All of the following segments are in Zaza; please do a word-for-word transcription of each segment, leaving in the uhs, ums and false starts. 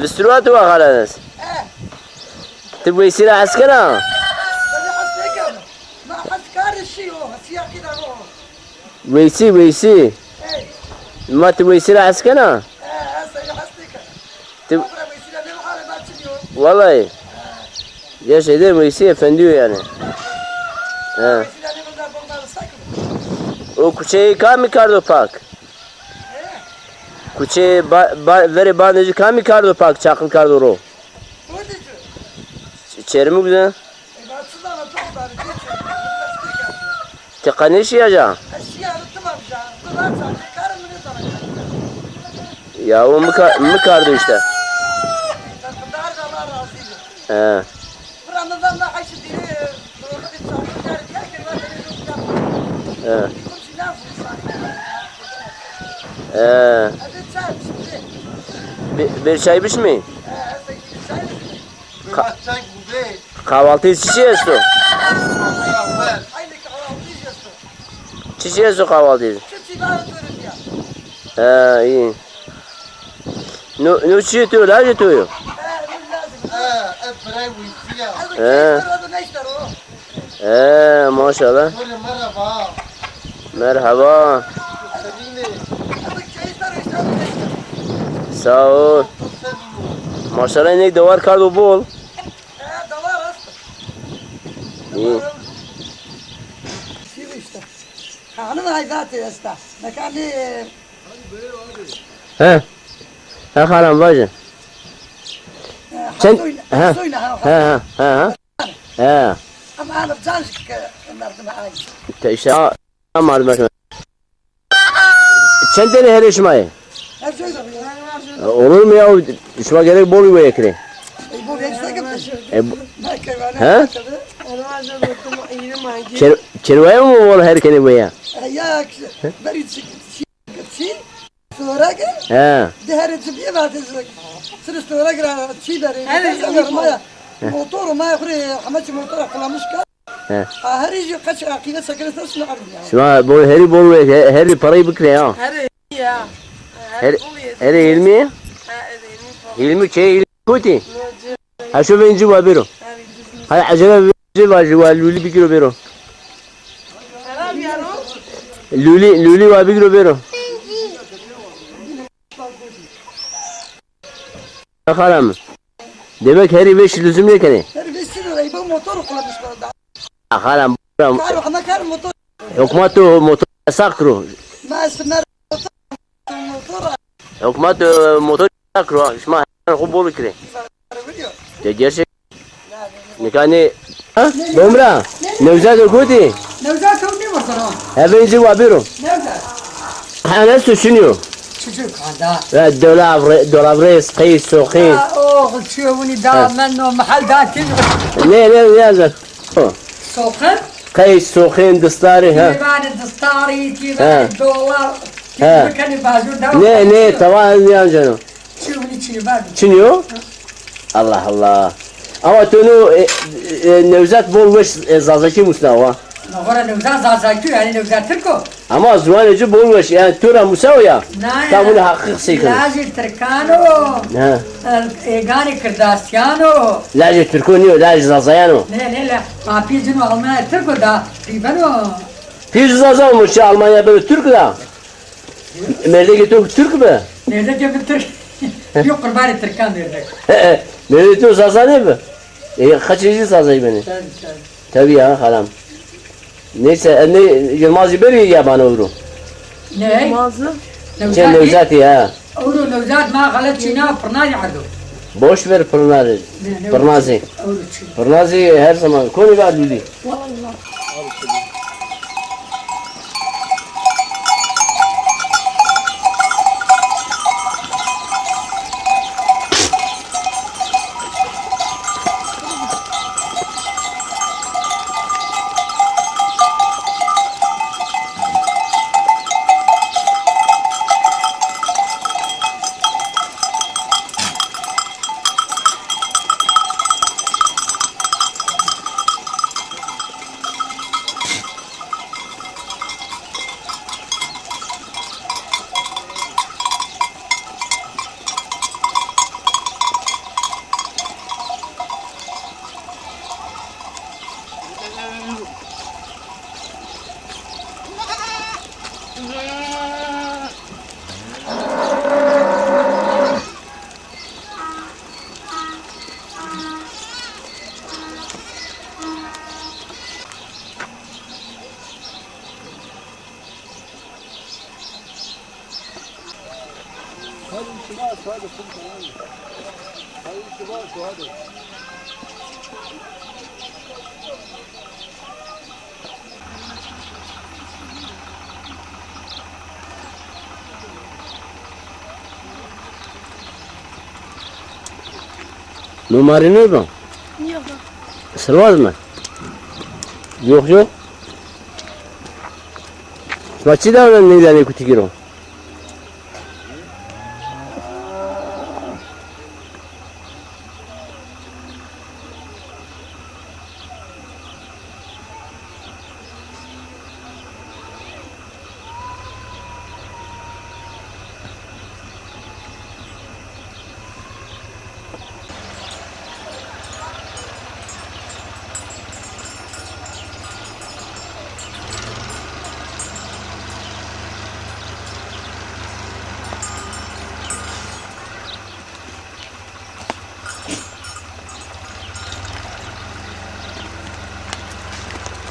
Vistirwa tu wa xalanês. Eh. Ti Weysî ra hes kena? Seni hes nêkeno. Ma hes kar şîyo, siyaqî ra ro. Weysî, Weysî. Hey. Ma ti Weysî ra hes kena? Eh, eh, seni hes nêkeno. Ti... Abra Weysî ra nêvahare ma çin yo. Wellahî. Eh. Ya şeyde Weysî efendî yo yanî. Eh. He. Weysî ra nêvahare ma sak. O kuçeyê kamî kardo pak? Kuçeyê ba-, ba-, verê bandê ci kamî kardo pak, çaqil kardo ro? Ç-, Çermûg de? Ti qe nêşîya ca? Ya o mi ka-, mi kardo îşte. He. He. He. Bê-, bêr çay bişmî? Ka-, kahvaltî çi çi esto? Çi çi esto kahvaltî? He, îyî. No, no çi tu, lajê tu yo? He. He, maşallah. Merhaba. Sağ ol. Maşallah, inek dewar kardo bol. İyi. Hanım hayzatı esta. Mekanı He. He xalam vaje. Çend... He. He, he, he, he. He. Ama alıp can ki merdim ay. Te işte a-, a merdim. Çend tane herê şima yê? Olur mu ya? Şima gerek bol weye kirê. E, bol weye kirê. E, bu... He? Ker-, kerwaya mı bol her kenê weye? Ya, beri çi, çi, çi, Storek. He. Di herê ci bîye vate. Sirê storek ra çî berê. Herê. Motor ma xurê hema çi motor qılamış ka. He. Ha, herê jî qeç aqîbe sekere ser şuna ardı ya. Şima bol herî bol ve he-, herî parayı bikre ya. Herê ya. Herê, herê Hilmi? Ha, herê Hilmi. Hilmi çe, Hilmi kotî? Ha, şu venci wa bêro. Hay acele venci wa, wa lulî bigiro bêro. Lulî, lulî wa bigiro bêro. Xalam. Demek herî vêş lüzum nêkenê. Herî vêş çi lira, bu motor kullanmış burada. Xalam. Kar, ama kar motor. Hukmat o motor yasak kiro. Ma esmer motor, motor. Hukmat, e, motor yasak kiro. Şima her xu bol kirê. Te gerçek. Nikanê. Ha? Domra. Newzat o kotî? Newzat o ne motor o? Heven ci wa bêro. Newzat. Ha, ne suçun yo? Çocuk anda. Ya, dolab re-, dolab reis, qeys, soxin. Ya, oğul, çiyo wuni da, ha, men o mahal da kim? Ne, ne, ne yazar? Soxin? Qeys, soxin, distarî, ha. Tîvanê distarî, tîvanê dolar, tîvanê bajur da. Ne, ne, tawa yan ceno. Çi wî çi var? Çin yo? Allah Allah. Ama tu no, e, e, Newzat bol weş, e, Zazakî musna wa. Ma xora Newzat Zazakî, yanî Newzat Tirk o. Ama ziwanê ci bol weş, yanî tu ra musa o ya. Na, ta ya. Bunu haqiq qisey keno. Lajê Tirkan o. Ha. Êganê Kirdasyan o. Lajê Tirko nîyo, lajê Zazayan o. Ne, ne, la, ma pî cino Almanya Tirk o da, rîben o. Pî ci Zaza olmuş ya, Almanya beno Tirk da. Mêrdekê to Tirk bi? Mêrdekê mi Tirk. Yo, qurbanê Tirkan mêrdek. Mêrdekê to Zaza nêbi? E, qeçê ci Zazayî benê. Tabii, tabii. Tabii ya, xalam. Neyse, e, ne, Yılmaz Bey ya bana ewro. Ne? Yılmaz'ı? Şey, Nevzatî. Nevzatî, ha. Ewro Nevzat ma xelet çîna, Pirnazî erdo. Boş ver Pirnazî. Ne, ne Pirnazî. Ewro çî. Pirnazî her zaman. Konî ver lulî. Vallahi. Numarî nêbo? Yok. Sirwaz mi? Yok, yok. Ma çi dewre nêdanê kutikî ro?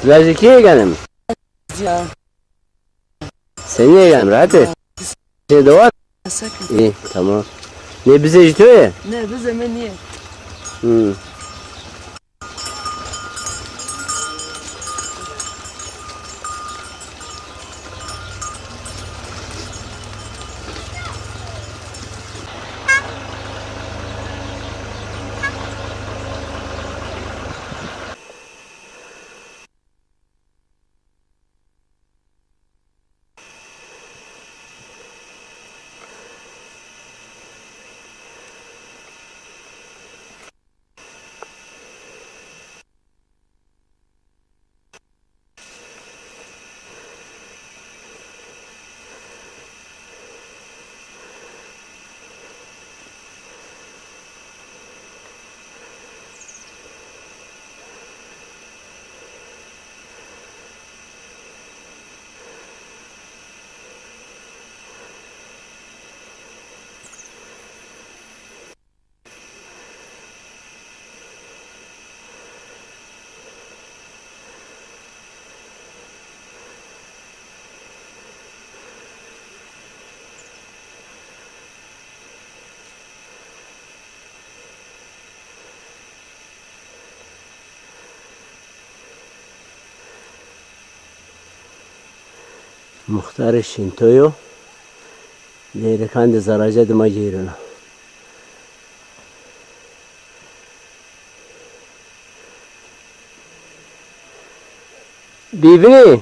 Lajekîye genim. Ya. Senî yegan, rahat ê? Şey de var. Sakın. İyi, tamam. Ne, bize jitoye? Ne, bize mi niye? Hmm. Muxtarê Şinto yo, leyrekan de zerraca dima cêrino. Bîbinî,